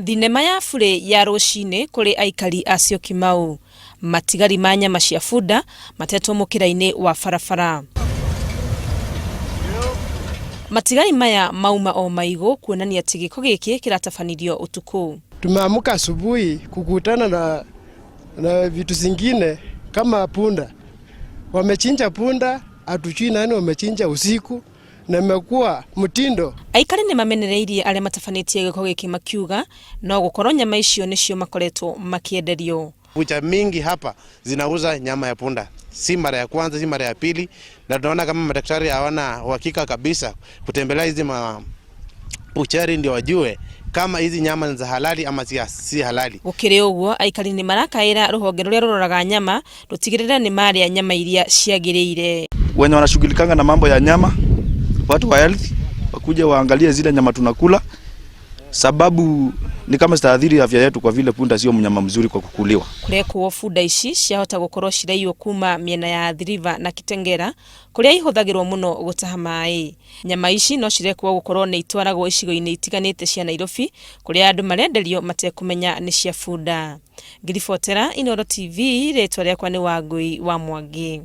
Thinema ya burĩ ya rũcinĩ kũrĩ aikari a Syokimau. Matigari ma nyama cia bunda matetwo mũkĩra-inĩ wa barabara. Matigari maya mauma o maigũ kuonania atĩ gĩko gĩkĩ kĩratabanirio ũtukũ. Tumeamka asubuhi kukutana na, na vitu zingine kama punda. Wamechinja punda, hatujui nani wamechinja usiku na imekuwa mtindo. Aikari nĩ mamenereirie arĩa matabanĩtie gĩko gĩkĩ makiuga no gũkorwo nyama icio nĩcio makoretwo makĩenderio. Bucha mingi hapa zinauza nyama ya punda, si mara ya kwanza, si mara ya pili, na tunaona kama madaktari hawana uhakika kabisa kutembelea hizi mabuchari ndio wajue kama hizi nyama ni za halali ama si halali. Gũkĩrĩ ũguo, aikari nĩ marakaĩra rũhonge rũrĩa rũroraga nyama rũtigĩrĩre nĩ marĩa nyama iria ciagĩrĩire. Wenye wanashughulikanga na mambo ya nyama, watu wa health wakuje waangalie zile nyama tunakula, sababu ni kama zitaathiri afya yetu, kwa vile punda sio mnyama mzuri kwa kukuliwa. Kũrekwo bunda ici ciahota gũkorwo ciraiywo kuma mĩena ya Athi River na Kitengela kũrĩa ihũthagĩrwo mũno gũtaha maĩ. Nyama ici no cirekwo gũkorwo nĩ itwaragwo icigo-inĩ itiganĩte cia Nairobi kũrĩa andũ marenderio matekũmenya nĩ cia bunda. Ngiribotera Inooro TV, rĩtwa rĩakwa nĩ Wangũi wa Mwangi.